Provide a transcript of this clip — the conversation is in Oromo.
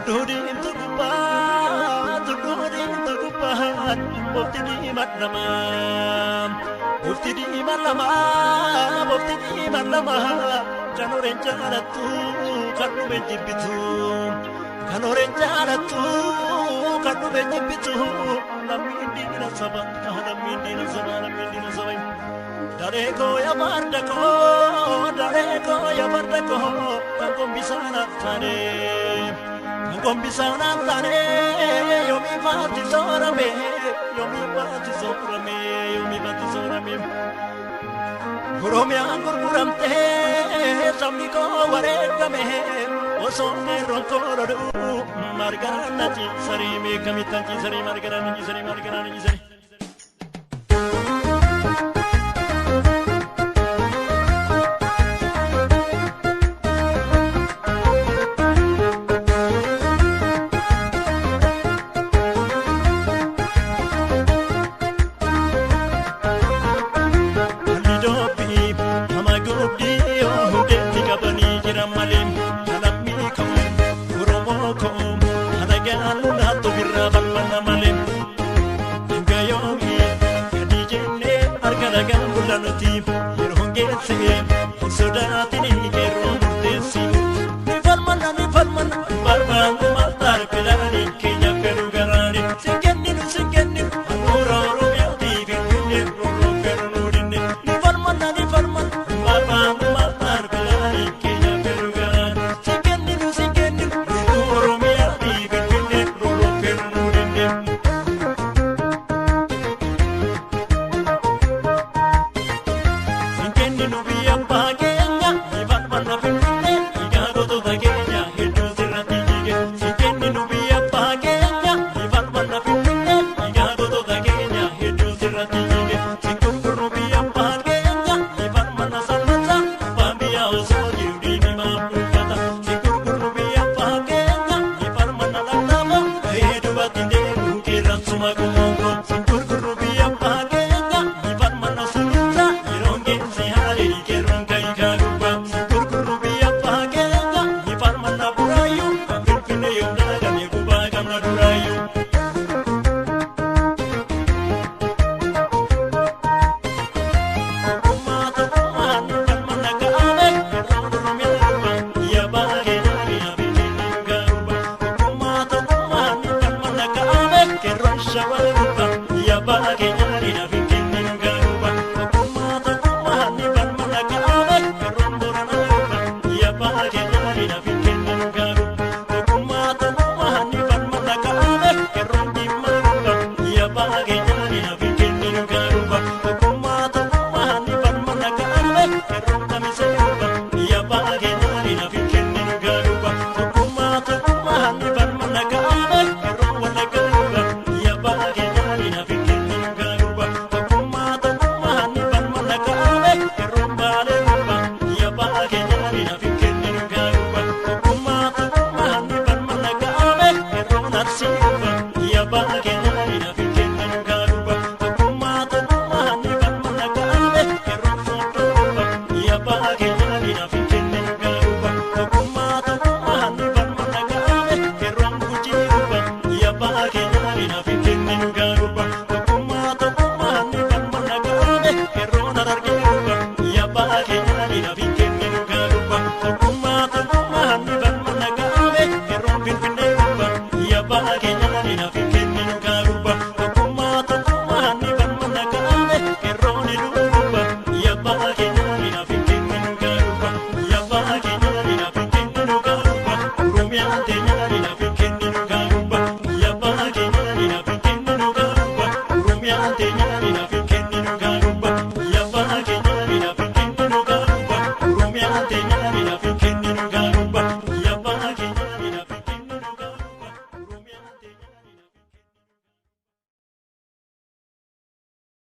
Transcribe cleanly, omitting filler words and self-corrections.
Tulluu gubbaa, tulluu diimtuu gubbaa, bofti diimaa lama. Bofti diimaa lama, bofti diimaa lama. Kan horeen jaalattu, kan dhume jibbitu. Kan horeen jaalattu, kan dhume jibbitu. Lammiin diina saba, lammiin diina saba, lammiin diina saba. Daree koo yaa farda koo, daree koo yaa farda koo, kan gombisaan taane. Kan gombisaan taane, yoomii faatti soorame, yoomii faatti soorame, yoomii faatti soorame. Oromiyaan gurguramtee sabni koo wareegame, osoo qeerroon koo loluu margaraan na ciisarii meeqamittan ciisarii margaraan na ciisarii margaraan na ciisarii. Halli dubbii nama gubdii yoo hundeetti qabanii jiran malee kalammii koo Oromoo koo alagaan lolaatu birraa balbala malee. Hanga yoomii gadi jennee harka dhagaan bulla nuti yeroo geesse hin sodaatin qeerroo murteessi. Ni falmanna ni falmanna barbaannu maal filaanii keenya fedhu garaani. Si kenninu si kenninu handhuura Oromiyaatii finfinnee roorroo fedhu nuu dinne. Ni falmanna ni falmanna barbaannu maal filaanii keenya fedhu garaani. Si kenninu si kenninu handhuura Oromiyaatii finfinnee roorroo fedhu nuu dinne. Sinkenninu biyya abbaa keenya, ni falmanna finfinnee, dhiigaa gootota keenya hedduu sirratti jige. Sinkenninu biyya abbaa keenya, ni falmanna finfinnee, dhiigaa gootota keenya hedduu sirratti jige. Singurgurru biyya abbaa keenya, ni falmanna salphata, abbaan biyyaa osoo jiru diinni maaf dhuunfata. Singurgurru biyya abbaa keenya, ni falmanna lallafa, gahee duubatti deemu qeerransuma qomoongo. Singurgurru biyya abbaa keenya, ni falmanna sululta, yeroon geesse haalee qeerroon kaayikaa gubbaa. Singurgurru biyya abbaa keenya, ni falmanna buraayyuu, kan finfinnee yoom dalagame gubbaa qabna duraayyuu. Tokkummaa tokkummaan ni falmanna kaa'ame, qeerroon Oromiyaa gubbaa, biyya abbaa keenya biyya finfinnee garuba. Tokkummaa tokkummaan ni falmanna kaa'ame, qeerroon Shawaa gubbaa, biyya abbaa keenya biyya finfinnee garuba. Tokkummaa tokkummaan ni falmanna kaa'ame, qeerroon Booranaa gubbaa, biyya abbaa keenya biyya finfinnee garuba. Tokkummaa tokkummaan ni falmanna kaa'ame, qeerroon Jimmaa gubbaa, biyya abbaa keenya biyya finfinnee garuba. Tokkummaa tokkummaan ni falmanna kaa'ame, qeerroon Kamisee gubbaa, biyya abbaa keenya biyya finfinnee garuba. Tokkummaa tokkummaan ni falmanna kaa'ame, qeerroon Wallaggaa gubbaa, biyya abbaa keenya biyya finfinnee garuba. Tokkummaa tokkummaan ni falmanna kaa'ame, qeerroon Baalee gubbaa, biyya abbaa keenya biyya finfinnee garuba. Tokkummaa tokkummaan ni falmanna kaa'ame, qeerroon Arsii gubbaa, biyya abbaa keenya biyya finfinnee garuba. Tokkummaa tokkummaan ni falmanna kaa'ame, qeerroon Sooddoo gubbaa, biyya abbaa keenya biyya finfinnee garuba. Tokkummaa